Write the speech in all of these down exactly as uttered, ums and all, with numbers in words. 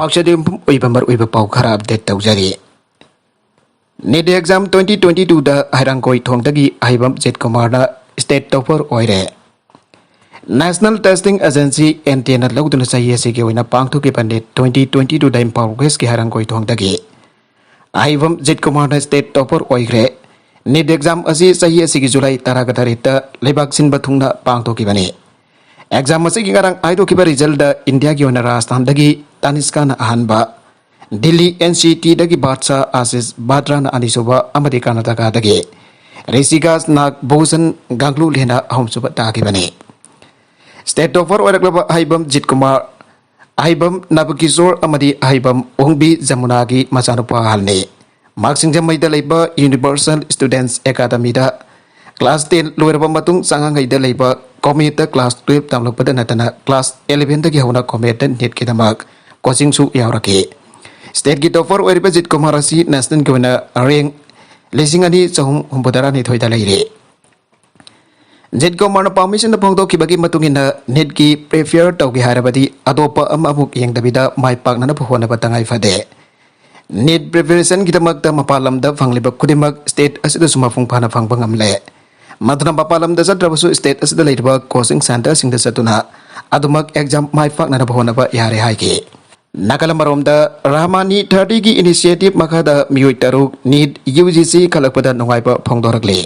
ꯄꯥꯎꯆꯦꯗ ꯌꯨꯝꯐꯝ ꯑꯣꯏꯕ ꯃꯔꯨꯑꯣꯏꯕ ꯄꯥꯎ ꯈꯔ ꯑꯞꯗꯦꯠ ꯇꯧꯖꯔꯤ꯫ ꯅꯤꯠ ꯑꯦꯛꯖꯥꯝ ꯇ꯭ꯋꯦꯟꯇꯤ ꯇ꯭ꯋꯦꯟꯇꯤ ꯇꯨꯗ ꯍꯩꯔꯥꯡꯒꯣꯏ ꯊꯣꯡꯗꯒꯤ ꯑꯍꯩꯕꯝ ꯖꯤꯠ ꯀꯨꯃꯥꯔꯅ ꯁ꯭ꯇꯦꯠ ꯇꯣꯄꯔ ꯑꯣꯏꯔꯦ꯫ National testing agency, N T ꯑꯦꯅ ꯂꯧꯗꯨꯅ ꯆꯍꯤ ꯑꯁꯤꯒꯤ ꯑꯣꯏꯅ ꯄꯥꯡꯊꯣꯛꯈꯤꯕ ꯅꯤꯠ ꯇ꯭ꯋꯦꯟꯇꯤ ꯇ꯭ꯋꯦꯟꯇꯤ ꯇꯨꯗ ꯏꯝꯐꯥꯜ ꯋꯦꯁꯀꯤ ꯍꯩꯔꯥꯡꯒꯣꯏ ꯊꯣꯡꯗꯒꯤ ꯑꯍꯩꯕꯝ ꯖꯤꯠ ꯀꯨꯃꯥꯔꯅ ꯁ꯭ꯇꯦꯠ ꯇꯣꯄꯔ ꯑꯣꯏꯈ꯭ꯔꯦ꯫ ꯅꯤꯠ ꯑꯦꯛꯖꯥꯝ ꯑꯁꯤ ꯆꯍꯤ ꯑꯁꯤꯒꯤ ꯖꯨꯂꯥꯏ ꯇꯔꯥꯒ ꯇꯔꯦꯠꯇ ꯂꯩꯕꯥꯛ ꯁꯤꯟꯕ ꯊꯨꯡꯅ ꯄꯥꯡꯊꯣꯛꯈꯤꯕꯅꯤ꯫ ꯑꯦꯛꯖꯥꯝ ꯑꯁꯤꯒꯤ ꯉꯔꯥꯡ ꯍꯥꯏꯗꯣꯛꯈꯤꯕ ꯔꯤꯖꯜꯗ ꯏꯟꯗꯤꯌꯥꯒꯤ ꯑꯣꯏꯅ ꯔꯥꯖꯁꯊꯥꯟꯗꯒꯤ ꯇꯥꯅꯤꯁꯀꯥꯅ ꯑꯍꯥꯟꯕ, ꯗꯤꯜꯂꯤ ꯑꯦꯟ ꯁꯤ ꯇꯤꯗꯒꯤ ꯕꯥꯗꯁꯥ ꯑꯥꯁꯤꯁ ꯕꯥꯇ꯭ꯔꯥꯅ ꯑꯅꯤꯁꯨꯕ ꯑꯃꯗꯤ ꯀꯔꯅꯥꯇꯀꯥꯗꯒꯤ ꯔꯤꯁꯤꯀꯥꯁ ꯅꯥꯒ ꯚꯨꯁꯟ ꯒꯥꯡꯒꯨꯂꯤꯅ ꯑꯍꯨꯝꯁꯨꯕ ꯇꯥꯈꯤꯕꯅꯤ꯫ ꯁ꯭ꯇꯦꯠ ꯇꯣꯄꯔ ꯑꯣꯏꯔꯛꯂꯕ ꯑꯍꯩꯕꯝ ꯖꯤꯠ ꯀꯨꯃꯥꯔ, ꯑꯍꯩꯕꯝ ꯅꯕꯀꯤꯁꯣꯔ ꯑꯃꯗꯤ ꯑꯍꯩꯕꯝ ꯑꯣꯡꯕꯤ ꯖꯃꯨꯅꯥꯒꯤ ꯃꯆꯥꯅꯨꯄꯥ ꯑꯍꯜꯅꯤ꯫ ꯃꯍꯥꯛ ꯁꯤꯡꯖꯃꯩꯗ ꯂꯩꯕ ꯌꯨꯅꯤꯚꯔꯁꯦꯜ ꯁ꯭ꯇꯨꯗꯦꯟꯠꯁ ꯑꯦꯀꯥꯗꯃꯤꯗ ꯀ꯭ꯂꯥꯁ ꯇꯦꯟ ꯂꯣꯏꯔꯕ ꯃꯇꯨꯡ ꯆꯥꯉꯥꯡꯉꯩꯗ ꯂꯩꯕ ꯀꯣꯃꯦꯠꯇ ꯀ꯭ꯂꯥꯁ ꯇꯨꯌꯦꯜꯞ ꯇꯝꯂꯛꯄꯗ ꯅꯠꯇꯅ ꯀ꯭ꯂꯥꯁ ꯑꯦꯂꯦꯚꯦꯟꯗꯒꯤ ꯍꯧꯅ ꯀꯣꯃꯦꯠꯇ ꯅꯤꯠꯀꯤꯗꯃꯛ ꯀꯣꯆꯤꯡꯁꯨ ꯌꯥꯎꯔꯛꯈꯤ꯫ ꯁ꯭ꯇꯦꯠꯀꯤ ꯇꯣꯄꯔ ꯑꯣꯏꯔꯤꯕ ꯖꯤꯠ ꯀꯨꯃꯥꯔ ꯑꯁꯤ ꯅꯦꯁꯅꯦꯜꯒꯤ ꯑꯣꯏꯅ ꯔꯦꯡ ꯂꯤꯁꯤꯡ ꯑꯅꯤ ꯆꯍꯨꯝ ꯍꯨꯝꯐꯨꯇꯔꯥꯅꯤꯊꯣꯏꯗ ꯂꯩꯔꯤ꯫ ꯖꯤꯠ ꯀꯨꯃꯥꯔꯅ ꯄꯥꯎꯃꯤꯁꯤꯡꯅ ꯐꯣꯡꯗꯣꯛꯈꯤꯕꯒꯤ ꯃꯇꯨꯡ ꯏꯟꯅ, ꯅꯤꯠꯀꯤ ꯄ꯭ꯔꯤꯄꯦꯌꯔ ꯇꯧꯒꯦ ꯍꯥꯏꯔꯕꯗꯤ ꯑꯇꯣꯞꯄ ꯑꯃ ꯑꯃꯨꯛ ꯌꯦꯡꯗꯕꯤꯗ ꯃꯥꯏ ꯄꯥꯛꯅꯅꯕ ꯍꯣꯠꯅꯕ ꯇꯉꯥꯏ ꯐꯗꯦ꯫ ꯅꯤꯠ ꯄ꯭ꯔꯤꯄꯦꯔꯦꯁꯟꯒꯤꯗꯃꯛꯇ ꯃꯄꯥꯟ ꯂꯝꯗ ꯐꯪꯂꯤꯕ ꯈꯨꯗꯤꯡꯃꯛ ꯁ꯭ꯇꯦꯠ ꯑꯁꯤꯗꯁꯨ ꯃꯄꯨꯡ ꯐꯥꯅ ꯐꯪꯕ ꯉꯝꯂꯦ꯫ ꯃꯗꯨꯅ ꯃꯄꯥꯟ ꯂꯝꯗ ꯆꯠꯇ꯭ꯔꯕꯁꯨ ꯁ꯭ꯇꯦꯠ ꯑꯁꯤꯗ ꯂꯩꯔꯤꯕ ꯀꯣꯆꯤꯡ ꯁꯦꯟꯇꯔꯁꯤꯡꯗ ꯆꯠꯇꯨꯅ ꯑꯗꯨꯃꯛ ꯑꯦꯛꯖꯥꯝ ꯃꯥꯏ ꯄꯥꯛꯅꯅꯕ ꯍꯣꯠꯅꯕ ꯌꯥꯔꯦ ꯍꯥꯏꯈꯤ꯫ ꯅꯥꯀꯜ ꯑꯃꯔꯣꯝꯗ, ꯔꯍꯃꯥꯅꯤ ꯊꯥꯔꯇꯤꯒꯤ ꯏꯅꯤꯁꯤꯌꯦꯇꯤꯚ ꯃꯈꯥꯗ ꯃꯤꯑꯣꯏ ꯇꯔꯨꯛ ꯅꯤꯠ ꯌꯨ ꯖꯤ ꯁꯤ ꯈꯜꯂꯛꯄꯗ ꯅꯨꯡꯉꯥꯏꯕ ꯐꯣꯡꯗꯣꯔꯛꯂꯤ꯫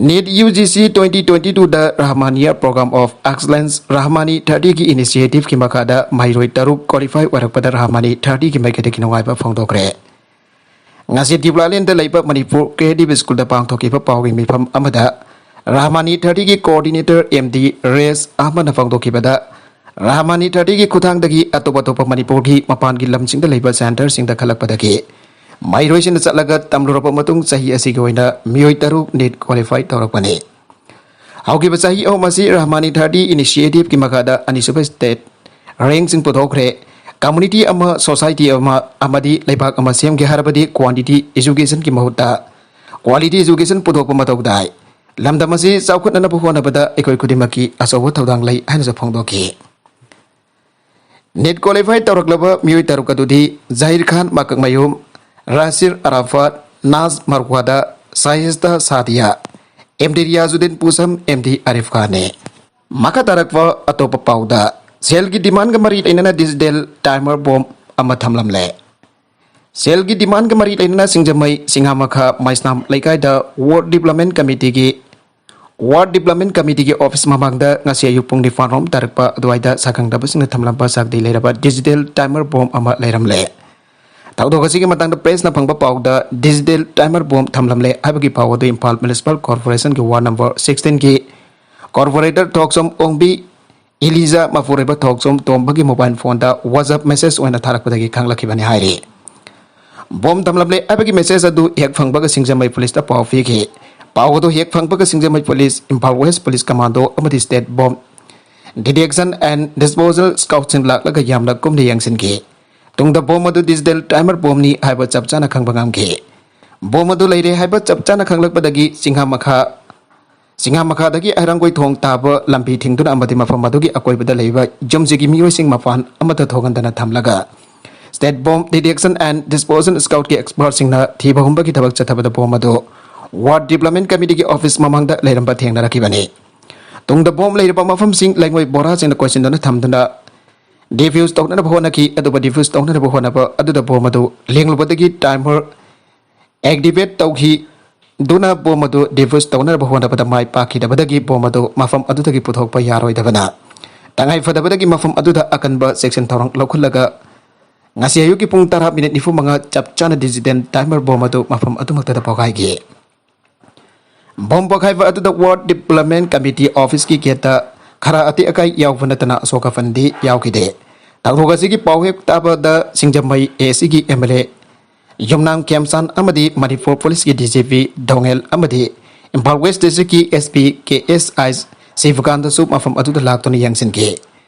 NEET U G C twenty twenty ꯇꯨꯗ ꯔꯍꯃꯥꯅꯤꯌꯥ Program of Excellence ꯔꯍꯃꯥꯅꯤ ꯊꯥꯔꯇꯤꯒꯤ ꯏꯅꯤꯁꯤꯌꯦꯇꯤꯚꯀꯤ ꯃꯈꯥꯗ ꯃꯍꯩꯔꯣꯏ ꯇꯔꯨꯛ ꯀ꯭ꯋꯥꯂꯤꯐꯥꯏ ꯑꯣꯏꯔꯛꯄꯗ ꯔꯍꯃꯥꯅꯤ ꯊꯥꯔꯇꯤꯒꯤ ꯃꯥꯏꯀꯩꯗꯒꯤ ꯅꯨꯡꯉꯥꯏꯕ ꯐꯣꯡꯗꯣꯛꯈ꯭ꯔꯦ꯫ ꯉꯁꯤ ꯗꯤꯌꯨꯂꯥꯂꯦꯟꯗ ꯂꯩꯕ ꯃꯅꯤꯄꯨꯔ ꯀ꯭ꯔꯤꯌꯦꯇꯤꯚ ꯁ꯭ꯀꯨꯜꯗ ꯄꯥꯡꯊꯣꯛꯈꯤꯕ ꯄꯥꯎꯒꯤ ꯃꯤꯐꯝ ꯑꯃꯗ ꯔꯍꯃꯥꯅꯤ ꯊꯥꯔꯇꯤꯒꯤ ꯀꯣꯑꯣꯔꯗꯤꯅꯦꯇꯔ ꯑꯦꯝ ꯗꯤ ꯔꯦꯁ ꯑꯍꯃꯗꯅ ꯐꯣꯡꯗꯣꯛꯈꯤꯕꯗ, ꯔꯍꯃꯥꯅꯤ ꯊꯥꯔꯇꯤꯒꯤ ꯈꯨꯠꯊꯥꯡꯗꯒꯤ ꯑꯇꯣꯞ ꯑꯇꯣꯞꯄ ꯃꯅꯤꯄꯨꯔꯒꯤ ꯃꯄꯥꯟꯒꯤ ꯂꯝꯁꯤꯡꯗ ꯂꯩꯕ ꯁꯦꯟꯇꯔꯁꯤꯡꯗ ꯈꯜꯂꯛꯄꯗꯒꯤ ꯃꯍꯩꯔꯣꯏꯁꯤꯡꯅ ꯆꯠꯂꯒ ꯇꯝꯂꯨꯔꯕ ꯃꯇꯨꯡ ꯆꯍꯤ ꯑꯁꯤꯒꯤ ꯑꯣꯏꯅ ꯃꯤꯑꯣꯏ ꯇꯔꯨꯛ ꯅꯤꯠ ꯀ꯭ꯋꯥꯂꯤꯐꯥꯏ ꯇꯧꯔꯛꯄꯅꯤ꯫ ꯍꯧꯈꯤꯕ ꯆꯍꯤ ꯑꯍꯨꯝ ꯑꯁꯤ ꯔꯍꯃꯥꯅꯤ ꯊꯥꯔꯇꯤ ꯏꯅꯤꯁꯤꯌꯦꯇꯤꯚꯀꯤ ꯃꯈꯥꯗ ꯑꯅꯤꯁꯨꯕ ꯁ꯭ꯇꯦꯠ ꯔꯦꯡꯁꯤꯡ ꯄꯨꯊꯣꯛꯈ꯭ꯔꯦ꯫ ꯀꯝꯃꯨꯅꯤꯇꯤ ꯑꯃ, ꯁꯣꯁꯥꯏꯇꯤ ꯑꯃ ꯑꯃꯗꯤ ꯂꯩꯕꯥꯛ ꯑꯃ ꯁꯦꯝꯒꯦ ꯍꯥꯏꯔꯕꯗꯤ ꯀ꯭ꯋꯥꯟꯇꯤꯇꯤ ꯑꯦꯖꯨꯀꯦꯁꯟꯒꯤ ꯃꯍꯨꯠꯇ ꯀ꯭ꯋꯥꯂꯤꯇꯤ ꯑꯦꯖꯨꯀꯦꯁꯟ ꯄꯨꯊꯣꯛꯄ ꯃꯊꯧ ꯇꯥꯏ꯫ ꯂꯝꯗꯝ ꯑꯁꯤ ꯆꯥꯎꯈꯠꯅꯅꯕ ꯍꯣꯠꯅꯕꯗ ꯑꯩꯈꯣꯏ ꯈꯨꯗꯤꯡꯃꯛꯀꯤ ꯑꯆꯧꯕ ꯊꯧꯗꯥꯡ ꯂꯩ ꯍꯥꯏꯅꯁꯨ ꯐꯣꯡꯗꯣꯛꯈꯤ꯫ ꯅꯦꯠ ꯀ꯭ꯋꯥꯂꯤꯐꯥꯏ ꯇꯧꯔꯛꯂꯕ ꯃꯤꯑꯣꯏ ꯇꯔꯨꯛ ꯑꯗꯨꯗꯤ ꯖꯍꯤꯔ ꯈꯥꯟ ꯃꯀꯛꯃꯌꯨꯝ, ꯔꯥꯁꯤꯔ ꯑꯔꯥꯐꯥꯠ, ꯅꯥꯖ ꯃꯔꯋꯥꯗ, ꯁꯥꯍꯤꯁꯇ Sadiya, M D Riyazuddin ꯄꯨꯁꯝ, M D Arif ꯈꯥꯟꯅꯤ꯫ ꯃꯈꯥ ꯇꯥꯔꯛꯄ ꯑꯇꯣꯞꯄ ꯄꯥꯎꯗ, ꯁꯦꯜꯒꯤ ꯗꯤꯃꯥꯟꯒ ꯃꯔꯤ ꯂꯩꯅꯅ ꯗꯤꯖꯤꯇꯦꯜ ꯇꯥꯏꯃꯔ ꯕꯣꯝ ꯑꯃ ꯊꯝꯂꯝꯂꯦ꯫ ꯁꯦꯜꯒꯤ ꯗꯤꯃꯥꯟꯒ ꯃꯔꯤ ꯂꯩꯅꯅ ꯁꯤꯡꯖꯃꯩ ꯁꯤꯡꯍꯥꯃꯈꯥ ꯃꯩꯁꯅꯥꯝ ꯂꯩꯀꯥꯏꯗ ꯋꯥꯔꯗ ꯗꯤꯕ꯭ꯂꯞꯃꯦꯟ ꯀꯃꯤꯇꯤꯒꯤ ꯋꯥꯔꯗ ꯗꯤꯕ꯭ꯂꯞꯃꯦꯟ ꯀꯃꯤꯇꯤꯒꯤ ꯑꯣꯐꯤꯁ ꯃꯃꯥꯡꯗ ꯉꯁꯤ ꯑꯌꯨꯛ ꯄꯨꯡ ꯅꯤꯄꯥꯟ ꯔꯣꯝ ꯇꯥꯔꯛꯄ ꯑꯗꯨꯋꯥꯏꯗ ꯁꯥꯈꯪꯗꯕꯁꯤꯡꯅ ꯊꯝꯂꯝꯕ ꯆꯥꯛꯇꯤ ꯂꯩꯔꯕ ꯗꯤꯖꯤꯇꯦꯜ ꯇꯥꯏꯃꯔ ꯕꯣꯝ ꯑꯃ ꯂꯩꯔꯝꯂꯦ꯫ ꯊꯧꯗꯣꯛ ꯑꯁꯤꯒꯤ ꯃꯇꯥꯡꯗ ꯄ꯭ꯔꯦꯁꯅ ꯐꯪꯕ ꯄꯥꯎꯗ, ꯗꯤꯖꯤꯇꯦꯜ ꯇꯥꯏꯃꯔ ꯕꯣꯝ ꯊꯝꯂꯝꯂꯦ ꯍꯥꯏꯕꯒꯤ ꯄꯥꯎ ꯑꯗꯨ ꯏꯝꯐꯥꯜ ꯃ꯭ꯌꯨꯅꯤꯁꯤꯄꯥꯜ ꯀꯣꯔꯄꯣꯔꯦꯁꯟꯒꯤ ꯋꯥꯔꯗ ꯅꯝꯕꯔ ꯁꯤꯛꯁꯇꯤꯟꯒꯤ ꯀꯣꯔꯄꯣꯔꯦꯇꯔ ꯊꯣꯛꯆꯣꯝ ꯑꯣꯡꯕꯤ ꯏꯂꯤꯖꯥ ꯃꯄꯨꯔꯣꯏꯕ ꯊꯣꯛꯆꯣꯝ ꯇꯣꯝꯕꯒꯤ ꯃꯣꯕꯥꯏꯜ ꯐꯣꯟꯗ WhatsApp ꯃꯦꯁꯦꯖ ꯑꯣꯏꯅ ꯊꯥꯔꯛꯄꯗꯒꯤ ꯈꯪꯂꯛꯈꯤꯕꯅꯤ ꯍꯥꯏꯔꯤ꯫ ꯕꯣꯝ ꯊꯝꯂꯝꯂꯦ ꯍꯥꯏꯕꯒꯤ ꯃꯦꯁꯦꯖ ꯑꯗꯨ ꯍꯦꯛ ꯐꯪꯕꯒ ꯁꯤꯡꯖꯃꯩ ꯄꯨꯂꯤꯁꯇ ꯄꯥꯎ ꯄꯤꯈꯤ꯫ ꯄꯥꯎ ꯑꯗꯨ ꯍꯦꯛ ꯐꯪꯕꯒ ꯁꯤꯡꯖꯃꯩ police, Imphal west police commando ꯑꯃꯗꯤ state bomb detection and disposal ꯁ꯭ꯀꯥꯎꯠꯁꯤꯡ ꯂꯥꯛꯂꯒ ꯌꯥꯝꯅ ꯀꯨꯞꯅ ꯌꯦꯡꯁꯤꯟꯈꯤ꯫ ꯇꯨꯡꯗ ꯕꯣꯝ ꯑꯗꯨ ꯗꯤꯖꯤꯇꯦꯜ ꯇꯥꯏꯃꯔ ꯕꯣꯝꯅꯤ ꯍꯥꯏꯕ ꯆꯞ ꯆꯥꯅ ꯈꯪꯕ ꯉꯝꯈꯤ꯫ ꯕꯣꯝ ꯑꯗꯨ ꯂꯩꯔꯦ ꯍꯥꯏꯕ ꯆꯞ ꯆꯥꯅ ꯈꯪꯂꯛꯄꯗꯒꯤ ꯆꯤꯡꯍꯥ ꯃꯈꯥ, ꯆꯤꯡꯍꯥ ꯃꯈꯥꯗꯒꯤ ꯍꯩꯔꯥꯡꯒꯣꯏ ꯊꯣꯡ ꯇꯥꯕ ꯂꯝꯕꯤ ꯊꯤꯡꯗꯨꯅ ꯑꯃꯗꯤ ꯃꯐꯝ ꯑꯗꯨꯒꯤ ꯑꯀꯣꯏꯕꯗ ꯂꯩꯕ ꯌꯨꯝꯁꯤꯒꯤ ꯃꯤꯑꯣꯏꯁꯤꯡ ꯃꯄꯥꯟ ꯑꯃꯠꯇ ꯊꯣꯛꯍꯟꯗꯅ ꯊꯝꯂꯒ, state bomb detection and disposal ꯁ꯭ꯀꯥꯎꯠꯀꯤ ꯑꯦꯛꯁꯄꯔꯠꯁꯤꯡꯅ ꯊꯤꯕ ꯍꯨꯝꯕꯒꯤ ꯊꯕꯛ ꯆꯠꯊꯕꯗ ꯕꯣꯝ ꯑꯗꯨ ꯋꯥꯔꯗ ꯗꯤꯕ꯭ꯂꯞꯃꯦꯟ ꯀꯃꯤꯇꯤꯒꯤ ꯑꯣꯐꯤꯁ ꯃꯃꯥꯡꯗ ꯂꯩꯔꯝꯕ ꯊꯦꯡꯅꯔꯛꯈꯤꯕꯅꯤ꯫ ꯇꯨꯡꯗ ꯕꯣꯝ ꯂꯩꯔꯕ ꯃꯐꯝꯁꯤꯡ ꯂꯩꯉꯣꯏ ꯕꯣꯔꯥꯁꯤꯡꯅ ꯀꯣꯏꯁꯤꯟꯗꯨꯅ ꯊꯝꯗꯨꯅ ꯗꯤꯐ꯭ꯌꯨꯁ ꯇꯧꯅꯅꯕ ꯍꯣꯠꯅꯈꯤ꯫ ꯑꯗꯨꯕꯨ ꯗꯤꯐ꯭ꯌꯨꯁ ꯇꯧꯅꯅꯕ ꯍꯣꯠꯅꯕ ꯑꯗꯨꯗ ꯕꯣꯝ ꯑꯗꯨ ꯂꯦꯡꯂꯨꯕꯗꯒꯤ ꯇꯥꯏꯃꯔ ꯑꯦꯛꯇꯤꯚꯦꯠ ꯇꯧꯈꯤ꯫ ꯗꯨꯅ ꯕꯣꯝ ꯑꯗꯨ ꯗꯤꯐ꯭ꯌꯨꯁ ꯇꯧꯅꯅꯕ ꯍꯣꯠꯅꯕꯗ ꯃꯥꯏ ꯄꯥꯛꯈꯤꯗꯕꯗꯒꯤ ꯕꯣꯝ ꯑꯗꯨ ꯃꯐꯝ ꯑꯗꯨꯗꯒꯤ ꯄꯨꯊꯣꯛꯄ ꯌꯥꯔꯣꯏꯗꯕꯅ ꯇꯉꯥꯏ ꯐꯗꯕꯗꯒꯤ ꯃꯐꯝ ꯑꯗꯨꯗ ꯑꯀꯟꯕ ꯆꯦꯛꯁꯤꯟ ꯊꯧꯔꯥꯡ ꯂꯧꯈꯠꯂꯒ ꯉꯁꯤ ꯑꯌꯨꯛꯀꯤ ꯄꯨꯡ ꯇꯔꯥ ꯃꯤꯅꯤꯠ ꯅꯤꯐꯨ ꯃꯉꯥ ꯆꯞ ꯆꯥꯅ ꯗꯤꯖꯤꯇꯦꯜ ꯇꯥꯏꯃꯔ ꯕꯣꯝ ꯑꯗꯨ ꯃꯐꯝ ꯑꯗꯨꯃꯛꯇꯗ ꯄꯣꯈꯥꯏꯈꯤ꯫ ꯕꯣꯝ ꯄꯣꯈꯥꯏꯕ ꯑꯗꯨꯗ ꯋꯥꯔꯗ ꯗꯤꯕ꯭ꯂꯞꯃꯦꯟ ꯀꯃꯤꯇꯤ ꯑꯣꯐꯤꯁꯀꯤ ꯒꯦꯠꯇ ꯈꯔ ꯑꯇꯦꯛ ꯑꯀꯥꯏ ꯌꯥꯎꯕ ꯅꯠꯇꯅ ꯑꯁꯣꯛ ꯑꯄꯟꯗꯤ ꯌꯥꯎꯈꯤꯗꯦ꯫ ꯊꯧꯗꯣꯛ ꯑꯁꯤꯒꯤ ꯄꯥꯎ ꯍꯦꯛ ꯇꯥꯕꯗ ꯁꯤꯡꯖꯃꯩ ꯑꯦ ꯁꯤꯒꯤ ꯑꯦꯝ ꯑꯦꯜ ꯑꯦ ꯌꯨꯝꯅꯥꯝ ꯈꯦꯝꯆꯥꯟ ꯑꯃꯗꯤ ꯃꯅꯤꯄꯨꯔ ꯄꯨꯂꯤꯁꯀꯤ ꯗꯤ ꯖꯤ ꯄꯤ ꯙꯣꯉꯦꯜ ꯑꯃꯗꯤ ꯏꯝꯐꯥꯜ ꯋꯦꯁ ꯗꯤꯁꯇ꯭ꯔꯤꯛꯀꯤ ꯑꯦꯁ ꯄꯤ ꯀꯦ ꯑꯦꯁ ꯑꯥꯏ ꯁꯤꯕꯀꯥꯟꯇꯁꯨ ꯃꯐꯝ ꯑꯗꯨꯗ ꯂꯥꯛꯇꯨꯅ ꯌꯦꯡꯁꯤꯟꯈꯤ꯫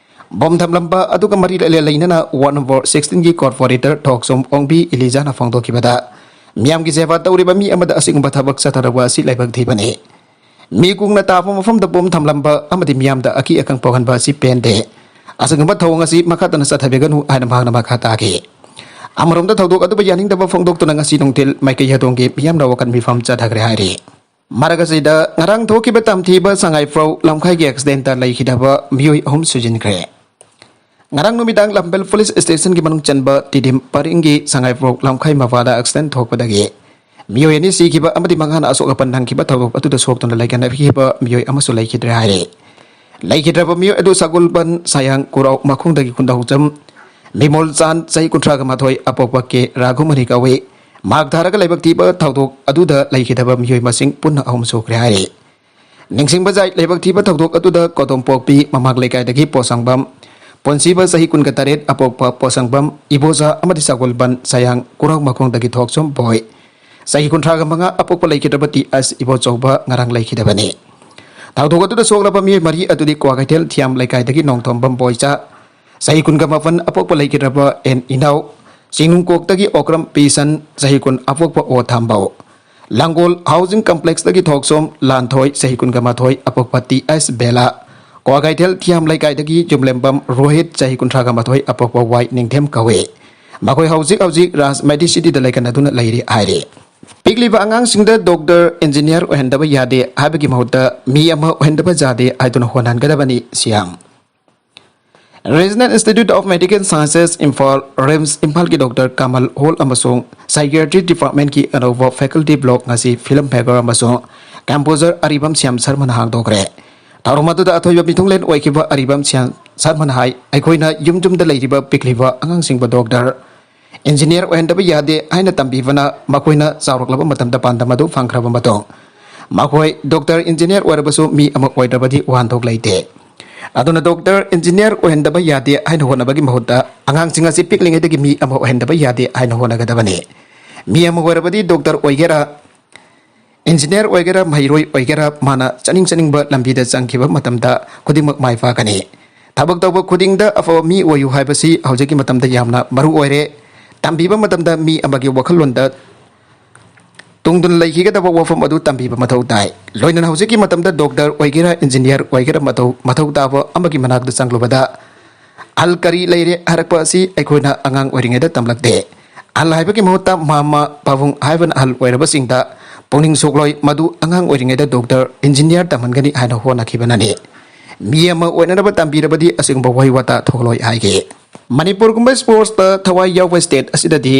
ꯕꯣꯝ ꯊꯝꯂꯝꯕ ꯑꯗꯨꯒ ꯃꯔꯤ ꯂꯩ-, ꯂꯩꯅꯅ ꯋꯥꯔꯗ ꯅꯝꯕꯔ ꯁꯤꯛꯁꯇꯤꯟꯒꯤ ꯀꯣꯔꯄꯣꯔꯦꯇꯔ ꯊꯣꯛꯆꯣꯝ ꯑꯣꯡꯕꯤ ꯏꯂꯤꯖꯥꯅ ꯐꯣꯡꯗꯣꯛꯈꯤꯕꯗ, ꯃꯤꯌꯥꯝꯒꯤ ꯁꯦꯕꯥ ꯇꯧꯔꯤꯕ ꯃꯤ ꯑꯃꯗ ꯑꯁꯤꯒꯨꯝꯕ ꯊꯕꯛ ꯆꯠꯊꯔꯛꯄ ꯑꯁꯤ ꯂꯥꯏꯕꯛ ꯊꯤꯕꯅꯤ꯫ ꯃꯤ ꯀꯨꯡꯅ ꯇꯥꯕ ꯃꯐꯝꯗ ꯕꯣꯝ ꯊꯝꯂꯝꯕ ꯑꯃꯗꯤ ꯃꯤꯌꯥꯝꯗ ꯑꯀꯤ ꯑꯈꯪ ꯄꯣꯛꯍꯟꯕ ꯑꯁꯤ ꯄꯦꯟꯗꯦ꯫ ꯑꯁꯤꯒꯨꯝꯕ ꯊꯧꯑꯣꯡ ꯑꯁꯤ ꯃꯈꯥ ꯇꯥꯅ ꯆꯠꯊꯕꯤꯒꯅꯨ ꯍꯥꯏꯅ ꯃꯍꯥꯛꯅ ꯃꯈꯥ ꯇꯥꯈꯤ꯫ ꯑꯃꯔꯣꯝꯗ ꯊꯧꯗꯣꯛ ꯑꯗꯨꯕꯨ ꯌꯥꯅꯤꯡꯗꯕ ꯐꯣꯡꯗꯣꯛꯇꯨꯅ ꯉꯁꯤ ꯅꯨꯡꯊꯤꯜ ꯃꯥꯏꯀꯩ ꯍꯥꯗꯣꯡꯒꯤ ꯃꯤꯌꯥꯝꯅ ꯋꯥꯀꯠ ꯃꯤꯐꯝ ꯆꯠꯊꯈ꯭ꯔꯦ ꯍꯥꯏꯔꯤ꯫ ꯃꯔꯛ ꯑꯁꯤꯗ ꯉꯔꯥꯡ ꯊꯣꯛꯈꯤꯕ ꯇꯝꯊꯤꯕ ꯁꯉꯥꯏꯄ꯭ꯔꯧ ꯂꯝꯈꯥꯏꯒꯤ ꯑꯦꯛꯁꯤꯗꯦꯟꯇ ꯂꯩꯈꯤꯗꯕ ꯃꯤꯑꯣꯏ ꯑꯍꯨꯝ ꯁꯤꯖꯤꯟꯈ꯭ꯔꯦ꯫ ꯉꯔꯥꯡ ꯅꯨꯃꯤꯗꯥꯡ ꯂꯝꯐꯦꯜ ꯄꯨꯂꯤꯁ ꯁ꯭ꯇꯦꯁꯟꯒꯤ ꯃꯅꯨꯡ ꯆꯟꯕ ꯇꯤꯗꯤꯝ ꯄꯔꯤꯡꯒꯤ ꯁꯉꯥꯏꯄ꯭ꯔꯧ ꯂꯝꯈꯥꯏ ꯃꯄꯥꯗ ꯑꯦꯛꯁꯤꯗꯦꯟ ꯊꯣꯛꯄꯗꯒꯤ ꯃꯤꯑꯣꯏ ꯑꯅꯤ ꯁꯤꯈꯤꯕ ꯑꯃꯗꯤ ꯃꯉꯥꯅ ꯑꯁꯣꯛ ꯑꯄꯟ ꯅꯪꯈꯤꯕ ꯊꯧꯗꯣꯛ ꯑꯗꯨꯗ ꯁꯣꯛꯇꯨꯅ ꯂꯩꯈꯤꯗꯕ ꯃꯤꯑꯣꯏ ꯑꯃꯁꯨ ꯂꯩꯈꯤꯗ꯭ꯔꯦ ꯍꯥꯏꯔꯤ꯫ ꯂꯩꯈꯤꯗ꯭ꯔꯕ ꯃꯤꯑꯣꯏ ꯑꯗꯨ ꯁꯒꯣꯜꯕꯟ ꯁꯥꯌꯥꯡ ꯀꯨꯔꯥꯎ ꯃꯈꯣꯡꯗꯒꯤ ꯈꯨꯟꯗꯧꯖꯝ ꯃꯤꯃꯣꯜ ꯆꯥꯟ, ꯆꯍꯤ ꯀꯨꯟꯊ꯭ꯔꯥꯒ ꯃꯥꯊꯣꯏ, ꯑꯄꯣꯛꯄ ꯀꯦ ꯔꯥꯘꯨꯃꯅꯤ ꯀꯧꯏ꯫ ꯃꯍꯥꯛ ꯊꯥꯔꯒ ꯂꯥꯏꯕꯛ ꯊꯤꯕ ꯊꯧꯗꯣꯛ ꯑꯗꯨꯗ ꯂꯩꯈꯤꯗꯕ ꯃꯤꯑꯣꯏ ꯃꯁꯤꯡ ꯄꯨꯟꯅ ꯑꯍꯨꯝ ꯁꯨꯈ꯭ꯔꯦ ꯍꯥꯏꯔꯤ꯫ ꯅꯤꯡꯁꯤꯡꯕ ꯌꯥꯏ, ꯂꯥꯏꯕꯛ ꯊꯤꯕ ꯊꯧꯗꯣꯛ ꯑꯗꯨꯗ ꯀꯣꯗꯣꯝꯄꯣꯛꯄꯤ ꯃꯃꯥꯡ ꯂꯩꯀꯥꯏꯗꯒꯤ ꯄꯣꯁꯪꯕꯝ, ꯄꯨꯟꯁꯤꯕ ꯆꯍꯤ ꯀꯨꯟꯒ ꯇꯔꯦꯠ, ꯑꯄꯣꯛꯄ ꯄꯣꯁꯪꯕꯝ ꯏꯕꯣꯖꯥ ꯑꯃꯗꯤ ꯁꯒꯣꯜꯕꯟ ꯁꯌꯥꯡ ꯀꯨꯔꯥꯎ ꯃꯈꯣꯡꯗꯒꯤ ꯊꯣꯛꯆꯣꯝ ꯕꯣꯏ, ꯆꯍꯤ ꯀꯨꯟꯊ꯭ꯔꯥꯒ ꯃꯉꯥ, ꯑꯄꯣꯛꯄ ꯂꯩꯈꯤꯗ꯭ꯔꯕ ꯇꯤ ꯑꯦꯁ ꯏꯕꯣꯆꯧꯕ ꯉꯔꯥꯡ ꯂꯩꯈꯤꯗꯕꯅꯤ꯫ ꯊꯧꯗꯣꯛ ꯑꯗꯨꯗ ꯁꯣꯛꯂꯕ ꯃꯤꯑꯣꯏ ꯃꯔꯤ ꯑꯗꯨꯗꯤ ꯀ꯭ꯋꯥꯀꯩꯊꯦꯜ ꯊꯤꯌꯥꯝ ꯂꯩꯀꯥꯏꯗꯒꯤ ꯅꯣꯡꯊꯣꯝꯕꯝ ꯕꯣꯏꯆꯥ, ꯆꯍꯤ ꯀꯨꯟꯒ ꯃꯥꯄꯟ, ꯑꯄꯣꯛꯄ ꯂꯩꯈꯤꯗ꯭ꯔꯕ ꯑꯦꯟ ꯏꯅꯥꯎ, ꯆꯤꯡꯅꯨꯡꯀꯣꯛꯇꯒꯤ ꯑꯣꯀ꯭ꯔꯝ ꯄꯤꯁꯟ, ꯆꯍꯤ ꯀꯨꯟ, ꯑꯄꯣꯛꯄ ꯑꯣ ꯊꯥꯝꯕꯧ, ꯂꯥꯡꯒꯣꯜ ꯍꯥꯎꯁꯤꯡ ꯀꯝꯄ꯭ꯂꯦꯛꯁꯇꯒꯤ ꯊꯣꯛꯆꯣꯝ ꯂꯥꯟꯊꯣꯏ, ꯆꯍꯤ ꯀꯨꯟꯒ ꯃꯥꯊꯣꯏ, ꯑꯄꯣꯛꯄ ꯇꯤ ꯑꯦꯁ ꯕꯦꯂꯥ, ꯀ꯭ꯋꯥꯀꯩꯊꯦꯜ ꯊꯤꯌꯥꯝ ꯂꯩꯀꯥꯏꯗꯒꯤ ꯌꯨꯝꯂꯦꯝꯕꯝ ꯔꯣꯍꯤꯠ, ꯆꯍꯤ ꯀꯨꯟꯊ꯭ꯔꯥꯒ ꯃꯥꯊꯣꯏ, ꯑꯄꯣꯛꯄ ꯋꯥꯏ ꯅꯤꯡꯊꯦꯝ ꯀꯧꯏ꯫ ꯃꯈꯣꯏ ꯍꯧꯖꯤꯛ ꯍꯧꯖꯤꯛ ꯔꯥꯖ ꯃꯦꯗꯤꯁꯤꯇꯤꯗ ꯂꯩꯈꯠꯅꯗꯨꯅ ꯂꯩꯔꯤ ꯍꯥꯏꯔꯤ꯫ ꯄꯤꯛꯂꯤꯕ ꯑꯉꯥꯡꯁꯤꯡꯗ ꯗꯣꯛꯇꯔ, ꯏꯟꯖꯤꯅꯤꯌꯥꯔ ꯑꯣꯏꯍꯟꯗꯕ ꯌꯥꯗꯦ ꯍꯥꯏꯕꯒꯤ ꯃꯍꯨꯠꯇ ꯃꯤ ꯑꯃ ꯑꯣꯏꯍꯟꯗꯕ ꯌꯥꯗꯦ ꯍꯥꯏꯗꯨꯅ ꯍꯣꯠꯅꯍꯟꯒꯗꯕꯅꯤ꯫ ꯁꯤꯌꯥꯝ Regional Institute of Medical Sciences, Imphal, RIMS ꯏꯝꯐꯥꯜꯒꯤ ꯗꯣꯛꯇꯔ ꯀꯃꯜ ꯍꯣꯜ ꯑꯃꯁꯨꯡ ꯁꯥꯏꯀꯤꯌꯥꯇ꯭ꯔꯤ ꯗꯤꯄꯥꯔꯠꯃꯦꯟꯠꯀꯤ ꯑꯅꯧꯕ ꯐꯦꯀꯜꯇꯤ ꯕ꯭ꯂꯣꯛ ꯉꯁꯤ ꯐꯤꯂꯝ ꯃꯦꯀꯔ ꯑꯃꯁꯨꯡ ꯀꯝꯄꯣꯖꯔ ꯑꯔꯤꯕꯝ ꯁ꯭ꯌꯥꯝ ꯁꯔꯃꯅ ꯍꯥꯡꯗꯣꯛꯈ꯭ꯔꯦ꯫ ꯊꯧꯔꯝ ꯑꯗꯨꯗ ꯑꯊꯣꯏꯕ ꯃꯤꯊꯨꯡꯂꯦꯟ ꯑꯣꯏꯈꯤꯕ ꯑꯔꯤꯕꯝ ꯁ꯭ꯌꯥꯝ ꯁꯔꯃꯅ ꯍꯥꯏ, ꯑꯩꯈꯣꯏꯅ ꯌꯨꯝ ꯌꯨꯝꯗ ꯂꯩꯔꯤꯕ ꯄꯤꯛꯂꯤꯕ ꯑꯉꯥꯡꯁꯤꯡꯕꯨ ꯗꯣꯛꯇꯔ, ꯏꯟꯖꯤꯅꯤꯌꯥꯔ ꯑꯣꯏꯍꯟꯗꯕ ꯌꯥꯗꯦ ꯍꯥꯏꯅ ꯇꯝꯕꯤꯕꯅ ꯃꯈꯣꯏꯅ ꯆꯥꯎꯔꯛꯂꯕ ꯃꯇꯝꯗ ꯄꯥꯟꯗꯝ ꯑꯗꯨ ꯐꯪꯈ꯭ꯔꯕ ꯃꯇꯨꯡ, ꯃꯈꯣꯏ ꯗꯣꯛꯇꯔ, ꯏꯟꯖꯤꯅꯤꯌꯥꯔ ꯑꯣꯏꯔꯕꯁꯨ ꯃꯤ ꯑꯃ ꯑꯣꯏꯗ꯭ꯔꯕꯗꯤ ꯋꯥꯍꯟꯊꯣꯛ ꯂꯩꯇꯦ꯫ ꯑꯗꯨꯅ ꯗꯣꯛꯇꯔ, ꯏꯟꯖꯤꯅꯤꯌꯥꯔ ꯑꯣꯏꯍꯟꯗꯕ ꯌꯥꯗꯦ ꯍꯥꯏꯅ ꯍꯣꯠꯅꯕꯒꯤ ꯃꯍꯨꯠꯇ ꯑꯉꯥꯡꯁꯤꯡ ꯑꯁꯤ ꯄꯤꯛꯂꯤꯉꯩꯗꯒꯤ ꯃꯤ ꯑꯃ ꯑꯣꯏꯍꯟꯗꯕ ꯌꯥꯗꯦ ꯍꯥꯏꯅ ꯍꯣꯠꯅꯒꯗꯕꯅꯤ꯫ ꯃꯤ ꯑꯃ ꯑꯣꯏꯔꯕꯗꯤ ꯗꯣꯛꯇꯔ ꯑꯣꯏꯒꯦꯔꯥ, ꯏꯟꯖꯤꯅꯤꯌꯥꯔ ꯑꯣꯏꯒꯦꯔꯥ, ꯃꯍꯩꯔꯣꯏ ꯑꯣꯏꯒꯦꯔꯥ, ꯃꯥꯅ ꯆꯠꯅꯤꯡ ꯆꯠꯅꯤꯡꯕ ꯂꯝꯕꯤꯗ ꯆꯪꯈꯤꯕ ꯃꯇꯝꯗ ꯈꯨꯗꯤꯡꯃꯛ ꯃꯥꯏ ꯄꯥꯛꯀꯅꯤ꯫ ꯊꯕꯛ ꯇꯧꯕ ꯈꯨꯗꯤꯡꯗ ꯑꯐꯕ ꯃꯤ ꯑꯣꯏꯌꯨ ꯍꯥꯏꯕꯁꯤ ꯍꯧꯖꯤꯛꯀꯤ ꯃꯇꯝꯗ ꯌꯥꯝꯅ ꯃꯔꯨ ꯑꯣꯏꯔꯦ꯫ ꯇꯝꯕꯤꯕ ꯃꯇꯝꯗ ꯃꯤ ꯑꯃꯒꯤ ꯋꯥꯈꯜꯂꯣꯟꯗ ꯇꯨꯡꯗꯨꯅ ꯂꯩꯈꯤꯒꯗꯕ ꯋꯥꯐꯝ ꯑꯗꯨ ꯇꯝꯕꯤꯕ ꯃꯊꯧ ꯇꯥꯏ꯫ ꯂꯣꯏꯅꯅ ꯍꯧꯖꯤꯛꯀꯤ ꯃꯇꯝꯗ ꯗꯣꯛꯇꯔ ꯑꯣꯏꯒꯦꯔꯥ, ꯏꯟꯖꯤꯅꯤꯌꯥꯔ ꯑꯣꯏꯒꯦꯔꯥ, ꯃꯊꯧ, ꯃꯊꯧ ꯇꯥꯕ ꯑꯃꯒꯤ ꯃꯅꯥꯛꯇ ꯆꯪꯂꯨꯕꯗ ꯑꯍꯜ ꯀꯔꯤ ꯂꯩꯔꯦ ꯍꯥꯏꯔꯛꯄ ꯑꯁꯤ ꯑꯩꯈꯣꯏꯅ ꯑꯉꯥꯡ ꯑꯣꯏꯔꯤꯉꯩꯗ ꯇꯝꯂꯛꯇꯦ꯫ ꯑꯍꯜ ꯍꯥꯏꯕꯒꯤ ꯃꯍꯨꯠꯇ ꯃꯃꯥ, ꯄꯥꯕꯨꯡ ꯍꯥꯏꯕꯅ ꯑꯍꯜ ꯑꯣꯏꯔꯕꯁꯤꯡꯗ ꯄꯨꯛꯅꯤꯡ ꯁꯣꯛꯂꯣꯏ꯫ ꯃꯗꯨ ꯑꯉꯥꯡ ꯑꯣꯏꯔꯤꯉꯩꯗ ꯗꯣꯛꯇꯔ, ꯏꯟꯖꯤꯅꯤꯌꯥꯔ ꯇꯝꯍꯟꯒꯅꯤ ꯍꯥꯏꯅ ꯍꯣꯠꯅꯈꯤꯕꯅꯅꯤ꯫ ꯃꯤ ꯑꯃ ꯑꯣꯏꯅꯅꯕ ꯇꯝꯕꯤꯔꯕꯗꯤ ꯑꯁꯤꯒꯨꯝꯕ ꯋꯥꯍꯩ ꯋꯥꯇꯥ ꯊꯣꯛꯂꯣꯏ ꯍꯥꯏꯒꯦ꯫ ꯃꯅꯤꯄꯨꯔꯒꯨꯝꯕ ꯁ꯭ꯄꯣꯔꯠꯁꯇ ꯊꯋꯥꯏ ꯌꯥꯎꯕ ꯁ꯭ꯇꯦꯠ ꯑꯁꯤꯗꯗꯤ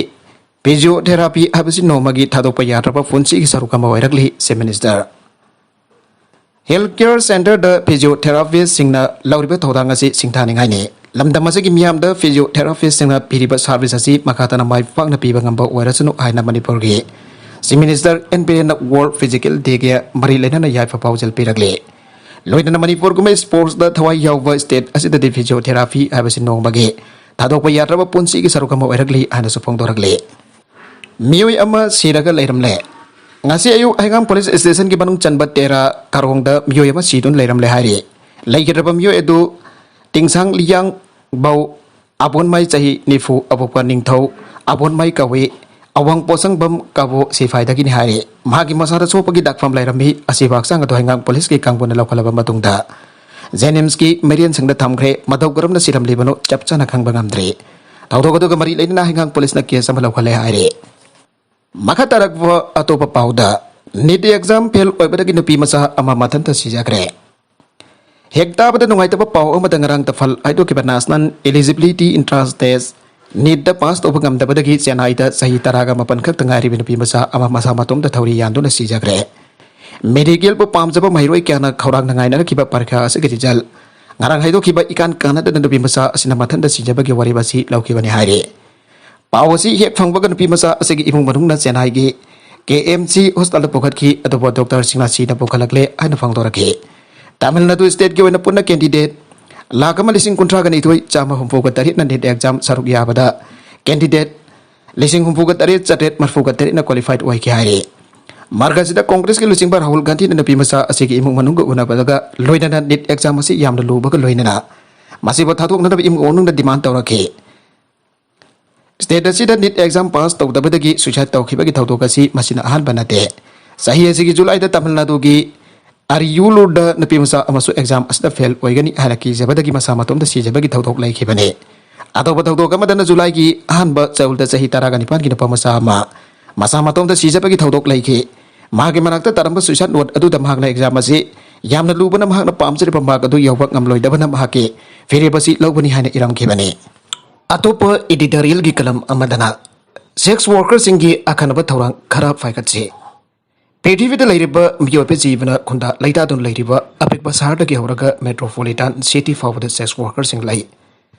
ꯐꯤꯖꯤꯌꯣꯊꯦꯔꯥꯄꯤ ꯍꯥꯏꯕꯁꯤ ꯅꯣꯡꯃꯒꯤ ꯊꯥꯗꯣꯛꯄ ꯌꯥꯗ꯭ꯔꯕ ꯄꯨꯟꯁꯤꯒꯤ ꯁꯔꯨꯛ ꯑꯃ ꯑꯣꯏꯔꯛꯂꯤ, ꯆꯤꯐ ꯃꯤꯅꯤꯁꯇꯔ꯫ ꯍꯦꯜꯊ ꯀꯦꯌꯔ ꯁꯦꯟꯇꯔꯗ ꯐꯤꯖꯤꯌꯣꯊꯦꯔꯥꯄꯤꯁꯁꯤꯡꯅ ꯂꯧꯔꯤꯕ ꯊꯧꯗꯥꯡ ꯑꯁꯤ ꯁꯤꯡꯊꯥꯅꯤꯡꯉꯥꯏꯅꯤ꯫ ꯂꯝꯗꯝ ꯑꯁꯤꯒꯤ ꯃꯤꯌꯥꯝꯗ ꯐꯤꯖꯤꯌꯣꯊꯦꯔꯥꯄꯤꯁꯁꯤꯡꯅ ꯄꯤꯔꯤꯕ ꯁꯥꯔꯚꯤꯁ ꯑꯁꯤ ꯃꯈꯥ ꯇꯥꯅ ꯃꯥꯏ ꯄꯥꯛꯅ ꯄꯤꯕ ꯉꯝꯕ ꯑꯣꯏꯔꯁꯅꯨ ꯍꯥꯏꯅ ꯃꯅꯤꯄꯨꯔꯒꯤ ꯆꯤꯐ ꯃꯤꯅꯤꯁꯇꯔ ꯑꯦꯟ ꯕꯤꯔꯦꯟꯅ ꯋꯥꯔꯜꯗ ꯐꯤꯖꯤꯀꯦꯜ ꯗꯦꯒꯤ ꯃꯔꯤ ꯂꯩꯅꯅ ꯌꯥꯏꯐ ꯄꯥꯎꯖꯦꯜ ꯄꯤꯔꯛꯂꯤ꯫ ꯂꯣꯏꯅꯅ ꯃꯅꯤꯄꯨꯔꯒꯨꯝꯕ ꯁ꯭ꯄꯣꯔꯠꯁꯇ ꯊꯋꯥꯏ ꯌꯥꯎꯕ ꯁ꯭ꯇꯦꯠ ꯑꯁꯤꯗꯗꯤ ꯐꯤꯖꯤꯌꯣꯊꯦꯔꯥꯄꯤ ꯍꯥꯏꯕꯁꯤ ꯅꯣꯡꯃꯒꯤ ꯊꯥꯗꯣꯛꯄ ꯌꯥꯗ꯭ꯔꯕ ꯄꯨꯟꯁꯤꯒꯤ ꯁꯔꯨꯛ ꯑꯃ ꯑꯣꯏꯔꯛꯂꯤ ꯍꯥꯏꯅꯁꯨ ꯐꯣꯡꯗꯣꯔꯛꯂꯤ꯫ ꯃꯤꯑꯣꯏ ꯑꯃ ꯁꯤꯔꯒ ꯂꯩꯔꯝꯂꯦ꯫ ꯉꯁꯤ ꯑꯌꯨꯛ ꯍꯩꯉꯥꯡ ꯄꯨꯂꯤꯁ ꯁ꯭ꯇꯦꯁꯟꯒꯤ ꯃꯅꯨꯡ ꯆꯟꯕ ꯇꯦꯔꯥ ꯀꯥꯔꯣꯡꯗ ꯃꯤꯑꯣꯏ ꯑꯃ ꯁꯤꯗꯨꯅ ꯂꯩꯔꯝꯂꯦ ꯍꯥꯏꯔꯤ꯫ ꯂꯩꯈꯤꯗ꯭ꯔꯕ ꯃꯤꯑꯣꯏ ꯑꯗꯨ ꯇꯤꯡꯁꯥꯡ ꯂꯤꯌꯥꯡꯕꯧ ꯑꯕꯣꯟꯃꯥꯏ, ꯆꯍꯤ ꯅꯤꯐꯨ, ꯑꯄꯣꯛꯄ ꯅꯤꯡꯊꯧ ꯑꯕꯣꯟꯃꯥꯏ ꯀꯧꯏ꯫ ꯑꯋꯥꯡ ꯄꯣꯠꯁꯪꯕꯝ ꯀꯕꯣ ꯁꯤꯐꯥꯏꯗꯒꯤꯅꯤ ꯍꯥꯏꯔꯤ꯫ ꯃꯍꯥꯛꯀꯤ ꯃꯁꯥꯗ ꯁꯣꯛꯄꯒꯤ ꯗꯥꯛꯐꯝ ꯂꯩꯔꯝꯃꯤ꯫ ꯑꯁꯤꯕ ꯍꯛꯆꯥꯡ ꯑꯗꯨ ꯍꯩꯉꯥꯡ ꯄꯨꯂꯤꯁꯀꯤ ꯀꯥꯡꯕꯨꯅ ꯂꯧꯈꯠꯂꯕ ꯃꯇꯨꯡꯗ ꯖꯦꯅꯤꯝꯁꯀꯤ ꯃꯤꯔꯦꯟꯁꯪꯗ ꯊꯝꯈ꯭ꯔꯦ꯫ ꯃꯇꯧ ꯀꯔꯝꯅ ꯁꯤꯔꯝꯂꯤꯕꯅꯣ ꯆꯞ ꯆꯥꯅ ꯈꯪꯕ ꯉꯝꯗ꯭ꯔꯤ꯫ ꯊꯧꯗꯣꯛ ꯑꯗꯨꯒ ꯃꯔꯤ ꯂꯩꯅꯅ ꯍꯩꯉꯥꯡ ꯄꯨꯂꯤꯁꯅ ꯀꯦꯁ ꯑꯃ ꯂꯧꯈꯠꯂꯦ ꯍꯥꯏꯔꯤ꯫ ꯃꯈꯥ ꯇꯥꯔꯛꯄ ꯑꯇꯣꯞꯄ ꯄꯥꯎꯗ, ꯅꯤꯠ ꯑꯦꯛꯖꯥꯝ ꯐꯦꯜ ꯑꯣꯏꯕꯗꯒꯤ ꯅꯨꯄꯤ ꯃꯆꯥ ꯑꯃ ꯃꯊꯟꯇ ꯁꯤꯖꯈ꯭ꯔꯦ꯫ ꯍꯦꯛ ꯇꯥꯕꯗ ꯅꯨꯡꯉꯥꯏꯇꯕ ꯄꯥꯎ ꯑꯃꯗ ꯉꯔꯥꯡ ꯇꯐꯜ ꯍꯥꯏꯗꯣꯛꯈꯤꯕ ꯅꯦꯁꯅꯦꯜ ꯏꯂꯤꯖꯤꯕꯤꯂꯤꯇꯤ ꯑꯦꯟꯇ꯭ꯔꯥꯟꯁ ꯇꯦꯁ, ꯅꯤꯠꯇ ꯄꯥꯁ ꯇꯧꯕ ꯉꯝꯗꯕꯗꯒꯤ ꯆꯦꯟꯅꯥꯏꯗ ꯆꯍꯤ ꯇꯔꯥꯒ ꯃꯥꯄꯟ ꯈꯛꯇ ꯉꯥꯏꯔꯤꯕ ꯅꯨꯄꯤ ꯃꯆꯥ ꯑꯃ ꯃꯁꯥ ꯃꯇꯣꯝꯇ ꯊꯧꯔꯤ ꯌꯥꯟꯗꯨꯅ ꯁꯤꯖꯈ꯭ꯔꯦ꯫ ꯃꯦꯗꯤꯀꯦꯜꯕꯨ ꯄꯥꯝꯖꯕ ꯃꯍꯩꯔꯣꯏ ꯀꯌꯥꯅ ꯈꯧꯔꯥꯡꯅ ꯉꯥꯏꯅꯔꯛꯈꯤꯕ ꯄꯔꯤꯈꯥ ꯑꯁꯤꯒꯤ ꯔꯤꯖꯜ ꯉꯔꯥꯡ ꯍꯥꯏꯗꯣꯛꯈꯤꯕ ꯏꯀꯥꯟ ꯀꯥꯟꯅꯗꯅ ꯅꯨꯄꯤ ꯃꯆꯥ ꯑꯁꯤꯅ ꯃꯊꯟꯇ ꯁꯤꯖꯕꯒꯤ ꯋꯥꯔꯦꯞ ꯑꯁꯤ ꯂꯧꯈꯤꯕꯅꯤ ꯍꯥꯏꯔꯤ꯫ ꯄꯥꯎ ꯑꯁꯤ ꯍꯦꯛ ꯐꯪꯕꯒ ꯅꯨꯄꯤ ꯃꯆꯥ ꯑꯁꯤꯒꯤ ꯏꯃꯨꯡ ꯃꯅꯨꯡꯅ ꯆꯦꯟꯅꯥꯏꯒꯤ ꯀꯦ ꯑꯦꯝ ꯁꯤ ꯍꯣꯁꯄꯤꯇꯥꯜꯗ ꯄꯨꯈꯠꯈꯤ, ꯑꯗꯨꯕꯨ ꯗꯣꯛꯇꯔꯁꯤꯡꯅ ꯁꯤꯅ ꯄꯨꯈꯠꯂꯛꯂꯦ ꯍꯥꯏꯅ ꯐꯣꯡꯗꯣꯔꯛꯈꯤ꯫ ꯇꯥꯃꯤꯜ ꯅꯥꯗꯨ ꯁ꯭ꯇꯦꯠꯀꯤ ꯑꯣꯏꯅ ꯄꯨꯟꯅ ꯀꯦꯟꯗꯤꯗꯦꯠ ꯂꯥꯈ ꯑꯃ ꯂꯤꯁꯤꯡ ꯀꯨꯟꯊ꯭ꯔꯥꯒ ꯅꯤꯊꯣꯏ ꯆꯥꯝꯃ ꯍꯨꯝꯐꯨꯒ ꯇꯔꯦꯠꯅ ꯅꯤꯠ ꯑꯦꯛꯖꯥꯝ ꯁꯔꯨꯛ ꯌꯥꯕꯗ ꯀꯦꯟꯗꯤꯗꯦꯠ ꯂꯤꯁꯤꯡ ꯍꯨꯝꯐꯨꯒ ꯇꯔꯦꯠ ꯆꯥꯇ꯭ꯔꯦꯠ ꯃꯔꯐꯨꯒ ꯇꯔꯦꯠꯅ ꯀ꯭ꯋꯥꯂꯤꯐꯥꯏꯗ ꯑꯣꯏꯈꯤ ꯍꯥꯏꯔꯤ꯫ ꯃꯥꯔꯒ ꯑꯁꯤꯗ ꯀꯣꯡꯒ꯭ꯔꯦꯁꯀꯤ ꯂꯨꯆꯤꯡꯕ ꯔꯥꯍꯨꯜ ꯒꯥꯟꯙꯤꯅ ꯅꯨꯄꯤ ꯃꯆꯥ ꯑꯁꯤꯒꯤ ꯏꯃꯨꯡ ꯃꯅꯨꯡꯒ ꯎꯅꯕꯗꯒ ꯂꯣꯏꯅꯅ ꯅꯤꯠ ꯑꯦꯛꯖꯥꯝ ꯑꯁꯤ ꯌꯥꯝꯅ ꯂꯨꯕꯒ ꯂꯣꯏꯅꯅ ꯃꯁꯤꯕꯨ ꯊꯥꯗꯣꯛꯅꯅꯕ ꯏꯃꯨꯡ ꯃꯅꯨꯡꯅ ꯗꯤꯃꯥꯟ ꯇꯧꯔꯛꯈꯤ꯫ ꯁ꯭ꯇꯦꯠ ꯑꯁꯤꯗ ꯅꯤꯠ ꯑꯦꯛꯖꯥꯝ ꯄꯥꯁ ꯇꯧꯗꯕꯗꯒꯤ ꯁꯨꯏꯁꯥꯏꯗ ꯇꯧꯈꯤꯕꯒꯤ ꯊꯧꯗꯣꯛ ꯑꯁꯤ ꯃꯁꯤꯅ ꯑꯍꯥꯟꯕ ꯅꯠꯇꯦ꯫ ꯆꯍꯤ ꯑꯁꯤꯒꯤ ꯖꯨꯂꯥꯏꯗ ꯇꯥꯃꯤꯜ ꯅꯥꯗꯨꯒꯤ ꯑꯔꯤꯌꯨꯂꯨꯔꯗ ꯅꯨꯄꯤ ꯃꯆꯥ ꯑꯃꯁꯨ ꯑꯦꯛꯖꯥꯝ ꯑꯁꯤꯗ ꯐꯦꯜ ꯑꯣꯏꯒꯅꯤ ꯍꯥꯏꯅ ꯀꯤꯖꯕꯗꯒꯤ ꯃꯁꯥ ꯃꯇꯣꯝꯇ ꯁꯤꯖꯕꯒꯤ ꯊꯧꯗꯣꯛ ꯂꯩꯈꯤꯕꯅꯤ꯫ ꯑꯇꯣꯞꯄ ꯊꯧꯗꯣꯛ ꯑꯃꯗꯅ ꯖꯨꯂꯥꯏꯒꯤ ꯑꯍꯥꯟꯕ ꯆꯌꯣꯜꯗ ꯆꯍꯤ ꯇꯔꯥꯒ ꯅꯤꯄꯥꯟꯒꯤ ꯅꯨꯄꯥ ꯃꯆꯥ ꯑꯃ ꯃꯁꯥ ꯃꯇꯣꯝꯇ ꯁꯤꯖꯕꯒꯤ ꯊꯧꯗꯣꯛ ꯂꯩꯈꯤ꯫ ꯃꯍꯥꯛꯀꯤ ꯃꯅꯥꯛꯇ ꯇꯥꯔꯝꯕ ꯁꯨꯏꯁꯥꯏꯠ ꯅꯣꯠ ꯑꯗꯨꯗ ꯃꯍꯥꯛꯅ ꯑꯦꯛꯖꯥꯝ ꯑꯁꯤ ꯌꯥꯝꯅ ꯂꯨꯕꯅ ꯃꯍꯥꯛꯅ ꯄꯥꯝꯖꯔꯤꯕ ꯃꯥꯔꯛ ꯑꯗꯨ ꯌꯧꯕ ꯉꯝꯂꯣꯏꯗꯕꯅ ꯃꯍꯥꯛꯀꯤ ꯐꯤꯔꯦꯞ ꯑꯁꯤ ꯂꯧꯕꯅꯤ ꯍꯥꯏꯅ ꯏꯔꯝꯈꯤꯕꯅꯤ꯫ ꯑꯇꯣꯞꯄ ꯏꯗꯤꯇꯣꯔꯤꯌꯦꯜꯒꯤ ꯀꯂꯝ ꯑꯃꯗꯅ ꯁꯦꯛꯁ ꯋꯥꯔꯀꯔꯁꯤꯡꯒꯤ ꯑꯈꯟꯅꯕ ꯊꯧꯔꯥꯡ ꯈꯔ ꯄꯥꯏꯈꯠꯁꯤ꯫ ꯄ꯭ꯔꯤꯊꯤꯕꯤꯗ ꯂꯩꯔꯤꯕ ꯃꯤꯑꯣꯏꯕ ꯖꯤꯕꯅ ꯈꯨꯟꯗꯥ ꯂꯩꯇꯥꯗꯨꯅ ꯂꯩꯔꯤꯕ ꯑꯄꯤꯛꯄ ꯁꯍꯔꯗꯒꯤ ꯍꯧꯔꯒ ꯃꯦꯇ꯭ꯔꯣꯄꯣꯂꯤꯇꯥꯟ ꯁꯤꯇꯤ ꯐꯥꯎꯕꯗ ꯁꯦꯛꯁ ꯋꯥꯔꯀꯔꯁꯤꯡ ꯂꯩ꯫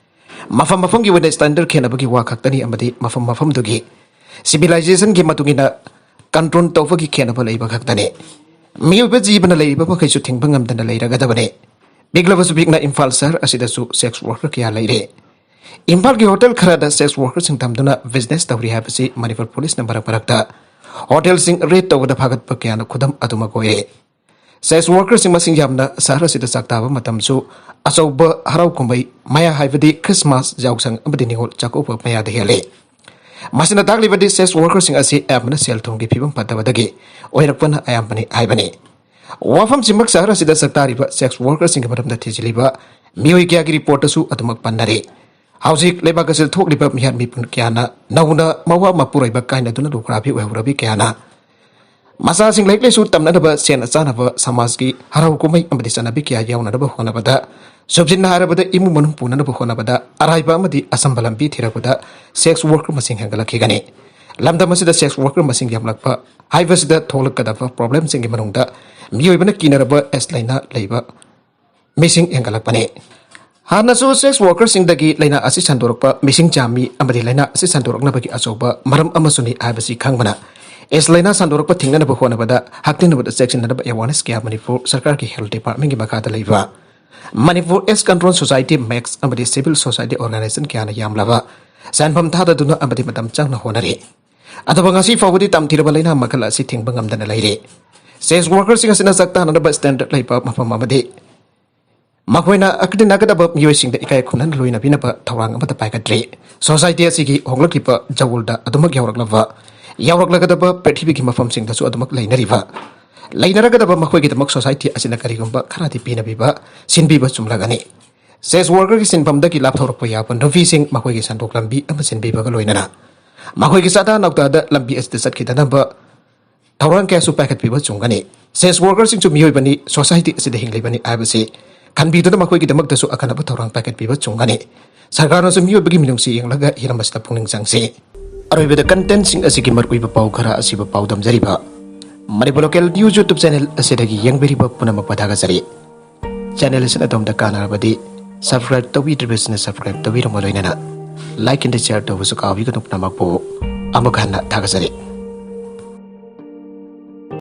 ꯃꯐꯝ ꯃꯐꯝꯒꯤ ꯑꯣꯏꯅ ꯁ꯭ꯇꯥꯟꯗꯔꯗ ꯈꯦꯠꯅꯕꯒꯤ ꯋꯥ ꯈꯛꯇꯅꯤ ꯑꯃꯗꯤ ꯃꯐꯝ ꯃꯐꯝꯗꯨꯒꯤ ꯁꯤꯚꯤꯂꯥꯏꯖꯦꯁꯟꯒꯤ ꯃꯇꯨꯡ ꯏꯟꯅ ꯀꯟꯇ꯭ꯔꯣꯜ ꯇꯧꯕꯒꯤ ꯈꯦꯠꯅꯕ ꯂꯩꯕ ꯈꯛꯇꯅꯤ꯫ ꯃꯤꯑꯣꯏꯕ ꯖꯤꯕꯅ ꯂꯩꯔꯤꯕ ꯃꯈꯩꯁꯨ ꯊꯤꯡꯕ ꯉꯝꯗꯅ ꯂꯩꯔꯒꯗꯕꯅꯤ꯫ ꯄꯤꯛꯂꯕꯁꯨ ꯄꯤꯛꯅ ꯏꯝꯐꯥꯜ ꯁꯍꯔ ꯑꯁꯤꯗꯁꯨ ꯁꯦꯛꯁ ꯋꯥꯔꯀꯔ ꯀꯌꯥ ꯂꯩꯔꯦ꯫ ꯏꯝꯐꯥꯜꯒꯤ ꯍꯣꯇꯦꯜ ꯈꯔꯗ ꯁꯦꯛꯁ ꯋꯥꯔꯀꯔꯁꯤꯡ ꯊꯝꯗꯨꯅ ꯕꯤꯖꯤꯅꯦꯁ ꯇꯧꯔꯤ ꯍꯥꯏꯕꯁꯤ ꯃꯅꯤꯄꯨꯔ ꯄꯨꯂꯤꯁꯅ ꯃꯔꯛ ꯃꯔꯛꯇ ꯍꯣꯇꯦꯜꯁꯤꯡ ꯔꯦꯗ ꯇꯧꯕꯗ ꯐꯥꯒꯠꯄ ꯀꯌꯥꯅ ꯈꯨꯗꯝ ꯑꯗꯨꯃꯛ ꯑꯣꯏꯔꯦ꯫ ꯁꯦꯛꯁ ꯋꯥꯔꯀꯔꯁꯤꯡ ꯃꯁꯤꯡ ꯌꯥꯝꯅ ꯁꯍꯔ ꯑꯁꯤꯗ ꯆꯥꯛꯇꯥꯕ ꯃꯇꯝꯁꯨ ꯑꯆꯧꯕ ꯍꯔꯥꯎ ꯀꯨꯝꯍꯩ ꯃꯌꯥ ꯍꯥꯏꯕꯗꯤ ꯈ꯭ꯔꯤꯁꯃꯥꯁ, ꯌꯥꯎꯁꯪ ꯑꯃꯗꯤ ꯅꯤꯉꯣꯜ ꯆꯥꯛꯀꯧꯕ ꯃꯌꯥꯗ ꯍꯦꯜꯂꯤ꯫ ꯃꯁꯤꯅ ꯇꯥꯛꯂꯤꯕꯗꯤ ꯁꯦꯛꯁ ꯋꯥꯔꯀꯔꯁꯤꯡ ꯑꯁꯤ ꯑꯌꯥꯝꯕꯅ ꯁꯦꯜ ꯊꯨꯝꯒꯤ ꯐꯤꯕꯝ ꯐꯠꯇꯕꯗꯒꯤ ꯑꯣꯏꯔꯛꯄꯅ ꯑꯌꯥꯝꯕꯅꯤ ꯍꯥꯏꯕꯅꯤ꯫ ꯋꯥꯐꯝꯁꯤꯃꯛ ꯁꯍꯔ ꯑꯁꯤꯗ ꯆꯥꯛꯇꯥꯔꯤꯕ ꯁꯦꯛꯁ ꯋꯥꯔꯀꯔꯁꯤꯡꯒꯤ ꯃꯔꯝꯗ ꯊꯤꯖꯤꯜꯂꯤꯕ ꯃꯤꯑꯣꯏ ꯀꯌꯥꯒꯤ ꯔꯤꯄꯣꯔꯠꯇꯁꯨ ꯑꯗꯨꯃꯛ ꯄꯟꯅꯔꯤ꯫ ꯍꯧꯖꯤꯛ ꯂꯩꯕꯥꯛ ꯑꯁꯤꯗ ꯊꯣꯛꯂꯤꯕ ꯃꯤꯍꯥꯠ ꯃꯤꯄꯨꯟ ꯀꯌꯥꯅ ꯅꯧꯅ ꯃꯋꯥ ꯃꯄꯨꯔꯣꯏꯕ ꯀꯥꯏꯅꯗꯨꯅ ꯂꯨꯈ꯭ꯔꯥꯕꯤ ꯑꯣꯏꯍꯧꯔꯕꯤ ꯀꯌꯥꯅ ꯃꯆꯥꯁꯤꯡ ꯂꯥꯏꯔꯤꯛ ꯂꯥꯏꯁꯨ ꯇꯝꯅꯅꯕ ꯁꯦꯟ ꯆꯥꯅꯕ ꯁꯃꯥꯖꯀꯤ ꯍꯔꯥꯎ ꯀꯨꯝꯍꯩ ꯑꯃꯗꯤ ꯆꯠꯅꯕꯤ ꯀꯌꯥ ꯌꯥꯎꯅꯅꯕ ꯍꯣꯠꯅꯕꯗ, ꯁꯝꯖꯤꯟꯅ ꯍꯥꯏꯔꯕꯗ ꯏꯃꯨꯡ ꯃꯅꯨꯡ ꯄꯨꯅꯅꯕ ꯍꯣꯠꯅꯕꯗ ꯑꯔꯥꯏꯕ ꯑꯃꯗꯤ ꯑꯆꯝꯕ ꯂꯝꯕꯤ ꯊꯤꯔꯛꯄꯗ ꯁꯦꯛꯁ ꯋꯥꯔꯀꯔ ꯃꯁꯤꯡ ꯍꯦꯟꯒꯠꯂꯛꯈꯤꯒꯅꯤ꯫ ꯂꯝꯗꯝ ꯑꯁꯤꯗ ꯁꯦꯛꯁ ꯋꯥꯔꯀꯔ ꯃꯁꯤꯡ ꯌꯥꯝꯂꯛꯄ ꯍꯥꯏꯕꯁꯤꯗ ꯊꯣꯛꯂꯛꯀꯗꯕ ꯄ꯭ꯔꯣꯕ꯭ꯂꯦꯝꯁꯤꯡꯒꯤ ꯃꯅꯨꯡꯗ ꯃꯤꯑꯣꯏꯕꯅ ꯀꯤꯅꯔꯕ ꯑꯦꯁ ꯂꯥꯏꯅꯥ ꯂꯩꯕ ꯃꯤꯁꯤꯡ ꯍꯦꯟꯒꯠꯂꯛꯄꯅꯤ꯫ ꯍꯥꯟꯅꯁꯨ ꯁꯦꯛꯁ ꯋꯥꯔꯀꯔꯁꯤꯡꯗꯒꯤ ꯂꯥꯏꯅꯥ ꯑꯁꯤ ꯁꯟꯗꯣꯔꯛꯄ ꯃꯤꯁꯤꯡ ꯆꯥꯝꯃꯤ ꯑꯃꯗꯤ ꯂꯥꯏꯅꯥ ꯑꯁꯤ ꯁꯟꯗꯣꯔꯛꯅꯕꯒꯤ ꯑꯆꯧꯕ ꯃꯔꯝ ꯑꯃꯁꯨꯅꯤ ꯍꯥꯏꯕꯁꯤ ꯈꯪꯕꯅ ꯑꯦꯁ ꯂꯥꯏꯅꯥ ꯁꯟꯗꯣꯔꯛꯄ ꯊꯤꯡꯅꯅꯕ ꯍꯣꯠꯅꯕꯗ ꯍꯛꯊꯦꯡꯅꯕꯗ ꯆꯦꯛꯁꯤꯟꯅꯅꯕ ꯑꯦꯋꯥꯔꯅꯦꯁ ꯀꯌꯥ ꯃꯅꯤꯄꯨꯔ ꯁꯔꯀꯥꯔꯒꯤ ꯍꯦꯜꯊ ꯗꯤꯄꯥꯔꯠꯃꯦꯟꯒꯤ ꯃꯈꯥꯗ ꯂꯩꯕ ꯃꯅꯤꯄꯨꯔ ꯑꯦꯁ ꯀꯟꯇ꯭ꯔꯣꯜ ꯁꯣꯁꯥꯏꯇꯤ, ꯃꯦꯛꯁ ꯑꯃꯗꯤ ꯁꯤꯚꯤꯜ ꯁꯣꯁꯥꯏꯇꯤ ꯑꯣꯔꯒꯅꯥꯏꯖꯦꯁꯟ ꯀꯌꯥꯅ ꯌꯥꯝꯂꯕ ꯁꯦꯟꯐꯝ ꯊꯥꯗꯗꯨꯅ ꯑꯃꯗꯤ ꯃꯇꯝ ꯆꯪꯅ ꯍꯣꯠꯅꯔꯤ꯫ ꯑꯗꯨꯕꯨ ꯉꯁꯤ ꯐꯥꯎꯕꯗꯤ ꯇꯝꯊꯤꯔꯕ ꯂꯥꯏꯅꯥ ꯃꯈꯜ ꯑꯁꯤ ꯊꯤꯡꯕ ꯉꯝꯗꯅ ꯂꯩꯔꯤ꯫ ꯁꯦꯛꯁ ꯋꯥꯔꯀꯔꯁꯤꯡ ꯑꯁꯤꯅ ꯆꯥꯛ ꯇꯥꯅꯅꯕ ꯁ꯭ꯇꯦꯟꯗꯔꯗ ꯂꯩꯕ ꯃꯐꯝ ꯑꯃꯗꯤ ꯃꯈꯣꯏꯅ ꯑꯀꯤꯅꯒꯗꯕ ꯃꯤꯑꯣꯏꯁꯤꯡꯗ ꯏꯀꯥꯏ ꯈꯨꯝꯅꯅ ꯂꯣꯏꯅꯕꯤꯅꯕ ꯊꯧꯔꯥꯡ ꯑꯃꯠꯇ ꯄꯥꯏꯈꯠꯇ꯭ꯔꯤ꯫ ꯁꯣꯁꯥꯏꯇꯤ ꯑꯁꯤꯒꯤ ꯍꯣꯡꯂꯛꯂꯤꯕ ꯖꯋꯜꯗ ꯑꯗꯨꯃꯛ ꯌꯥꯎꯔꯛꯂꯕ, ꯌꯥꯎꯔꯛꯂꯒꯗꯕ ꯄ꯭ꯔꯤꯊꯤꯕꯤꯒꯤ ꯃꯐꯝꯁꯤꯡꯗꯁꯨ ꯑꯗꯨꯃꯛ ꯂꯩꯅꯔꯤꯕ ꯂꯩꯅꯔꯒꯗꯕ ꯃꯈꯣꯏꯒꯤꯗꯃꯛ ꯁꯣꯁꯥꯏꯇꯤ ꯑꯁꯤꯅ ꯀꯔꯤꯒꯨꯝꯕ ꯈꯔꯗꯤ ꯄꯤꯅꯕꯤꯕ, ꯁꯤꯟꯕꯤꯕ ꯆꯨꯝꯂꯒꯅꯤ꯫ ꯁꯦꯛꯁ ꯋꯥꯔꯀꯔꯒꯤ ꯁꯤꯟꯐꯝꯗꯒꯤ ꯂꯥꯞꯊꯣꯔꯛꯄ ꯌꯥꯕ ꯅꯨꯄꯤꯁꯤꯡ ꯃꯈꯣꯏꯒꯤ ꯁꯦꯟꯊꯣꯛ ꯂꯝꯕꯤ ꯑꯃ ꯁꯤꯟꯕꯤꯕꯒ ꯂꯣꯏꯅꯅ ꯃꯈꯣꯏꯒꯤ ꯆꯥꯗꯥ ꯅꯥꯎꯗꯥꯗ ꯂꯝꯕꯤ ꯑꯁꯤꯗ ꯆꯠꯈꯤꯗꯅꯕ ꯊꯧꯔꯥꯡ ꯀꯌꯥꯁꯨ ꯄꯥꯏꯈꯠꯄꯤꯕ ꯆꯨꯝꯒꯅꯤ꯫ ꯁꯦꯛꯁ ꯋꯥꯔꯀꯔꯁꯤꯡꯁꯨ ꯃꯤꯑꯣꯏꯕꯅꯤ, ꯁꯣꯁꯥꯏꯇꯤ ꯑꯁꯤꯗ ꯍꯤꯡꯂꯤꯕꯅꯤ ꯍꯥꯏꯕꯁꯤ ꯈꯟꯕꯤꯗꯨꯅ ꯃꯈꯣꯏꯒꯤꯗꯃꯛꯇꯁꯨ ꯑꯈꯟꯅꯕ ꯊꯧꯔꯥꯡ ꯄꯥꯏꯈꯠꯄꯤꯕ ꯆꯨꯝꯒꯅꯤ꯫ ꯁꯔꯀꯥꯔꯅꯁꯨ ꯃꯤꯑꯣꯏꯕꯒꯤ ꯃꯤꯅꯨꯡꯁꯤ ꯌꯦꯡꯂꯒ ꯍꯤꯔꯝ ꯑꯁꯤꯗ ꯄꯨꯛꯅꯤꯡ ꯆꯪꯁꯤ꯫ ꯑꯔꯣꯏꯕꯗ ꯀꯟꯇꯦꯟꯁꯤꯡ ꯑꯁꯤꯒꯤ ꯃꯔꯨꯑꯣꯏꯕ ꯄꯥꯎ ꯈꯔ ꯑꯁꯤꯕꯨ ꯄꯥꯎꯗꯝꯖꯔꯤꯕ Manipur local news YouTube channel ꯑꯁꯤꯗꯒꯤ ꯌꯦꯡꯕꯤꯔꯤꯕ ꯄꯨꯝꯅꯃꯛꯄꯨ ꯊꯥꯒꯠꯆꯔꯤ꯫ ꯆꯦꯅꯦꯜ ꯑꯁꯤꯅ ꯑꯗꯣꯝꯗ ꯀꯥꯟꯅꯔꯕꯗꯤ subscribe ꯇꯧꯕꯤꯗ꯭ꯔꯤꯕꯁꯤꯅ subscribe ꯇꯧꯕꯤꯔꯝꯕ ꯂꯣꯏꯅꯅ like and share ꯇꯧꯕꯁꯨ ꯀꯥꯎꯕꯤꯒꯅꯨ꯫ ꯄꯨꯝꯅꯃꯛꯄꯨ ꯑꯃꯨꯛ ꯍꯟꯅ ꯊꯥꯒꯠꯆꯔꯤ꯫